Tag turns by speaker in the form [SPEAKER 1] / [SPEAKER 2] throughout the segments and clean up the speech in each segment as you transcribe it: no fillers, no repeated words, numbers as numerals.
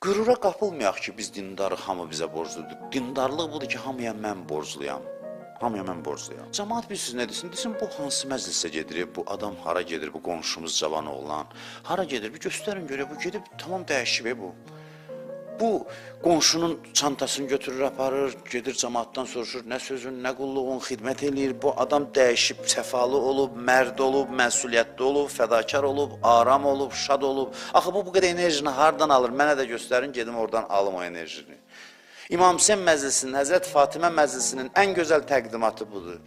[SPEAKER 1] Qürura qapılmayaq ki, biz dindarıq, hamı bizə borcludur. Dindarlıq budur ki, hamıya mən borcluyam. Hamıya mən borcluyam. Camaat bilirsiniz nə desin? Desin, bu hansı məclisə gedir, bu adam hara gedir, bu qonşumuz cavan oğlan. Hara gedir? Bir göstərin görək, bu gedib tamam dəyişib bu. Bu qonşunun çantasını götürür, aparır, gedir camaatdan soruşur, nə sözün, nə qulluğun, xidmət eləyir. Bu adam dəyişib, səfalı olub, mərd olub, məsuliyyətli olub, fədakar olub, aram olub, şad olub. Axı bu qədər enerjini hardan alır? Mənə də göstərin, gedim oradan alım o enerjini. İmam Hüseyn məclisinin, Həzrət Fatimə məclisinin ən gözəl təqdimatı budur.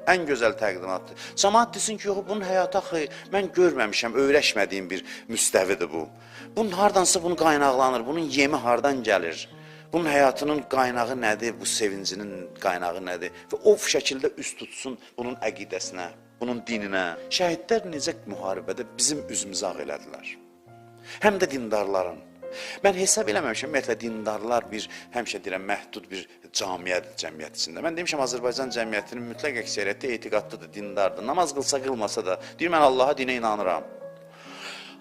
[SPEAKER 1] Ən gözəl təqdimatdır. Camaat desin ki, yox, bunun həyatı axı mən görməmişəm, öyrəşmədiyim bir müstəvidir bu. Bunun hardansa bunu qaynaqlanır, bunun yemi hardan gəlir? Bunun həyatının qaynağı nədir, bu sevincinin qaynağı nədir? Və o şəkildə üst tutsun bunun əqidəsinə, bunun dininə. Şəhidlər necə müharibədə bizim üzümüzü ağ elədilər. Həm də dindarların. Mən hesab eləməmişəm, ümumiyyətlə dindarlar bir, həmişə deyirəm, məhdud bir camiədir cəmiyyət içində. Mən demişəm, Azərbaycan cəmiyyətinin mütləq əksəriyyəti etiqadlıdır, dindardır. Namaz qılsa, qılmasa da, deyir, mən Allaha, dinə inanıram.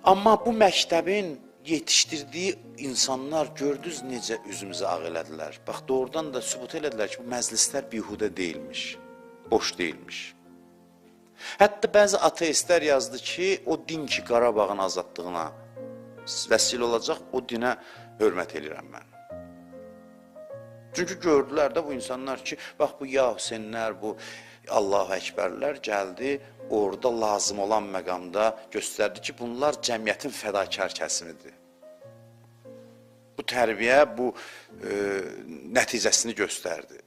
[SPEAKER 1] Amma bu məktəbin yetişdirdiyi insanlar gördünüz necə üzümüzü ağ elədilər. Bax, doğrudan da sübut elədilər ki, bu məclislər bihudə deyilmiş, boş deyilmiş. Hətta bəzi ateistlər yazdı ki, o din ki, Qarabağın azadlığına vəsilə olacaq, o dinə hörmət eləyirəm mən. Çünki gördülər də bu insanlar ki, bax bu Ya Hüseynlər, bu Allahu Əkbərlər gəldi, orada lazım olan məqamda göstərdi ki, bunlar cəmiyyətin fədakar kəsimidir. Bu tərbiyə, bu nəticəsini göstərdi.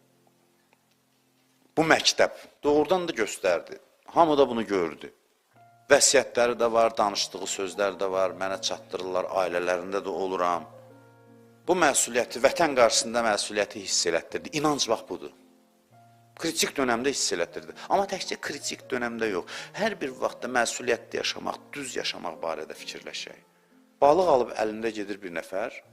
[SPEAKER 1] Bu məktəb doğrudan da göstərdi. Hamı da bunu gördü. Vəsiyyətləri də var, danışdığı sözlər də var, mənə çatdırırlar, ailələrində də oluram. Bu məsuliyyəti, vətən qarşısında məsuliyyəti hiss elətdirdi. İnanc bax budur. Kritik dönəmdə hiss elətdirdi. Amma təkcə kritik dönəmdə yox. Hər bir vaxtda məsuliyyətli yaşamaq, düz yaşamaq barədə fikirləşək. Balıq alıb əlində gedir bir nəfər.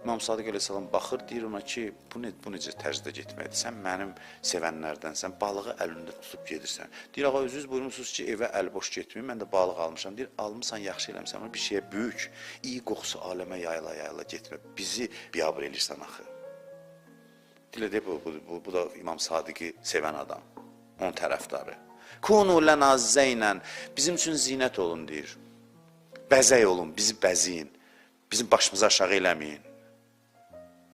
[SPEAKER 1] İmam Sadiq əleyhissalam baxır, deyir ona ki, bu necə tərzdə getməkdir? Sən mənim sevənlərdənsən, balığı əlində tutub gedirsən. Deyir, ağa, özünüz buyurmuşsunuz ki, evə əl boş getməyim, mən də balıq almışam. Deyir, almısan, yaxşı eləmişsən, amma bir şeyə böyük, iyi qoxusu aləmə yayıla-yayıla getmə, bizi biabır eləyirsən axı. Deyir, bu da İmam Sadiqi sevən adam, onun tərəfdarı. Kunu lənə zeynən, bizim üçün zinət olun, deyir. Bəzək olun, bizi bəziyin, bizim başımızı aşağı eləməyin.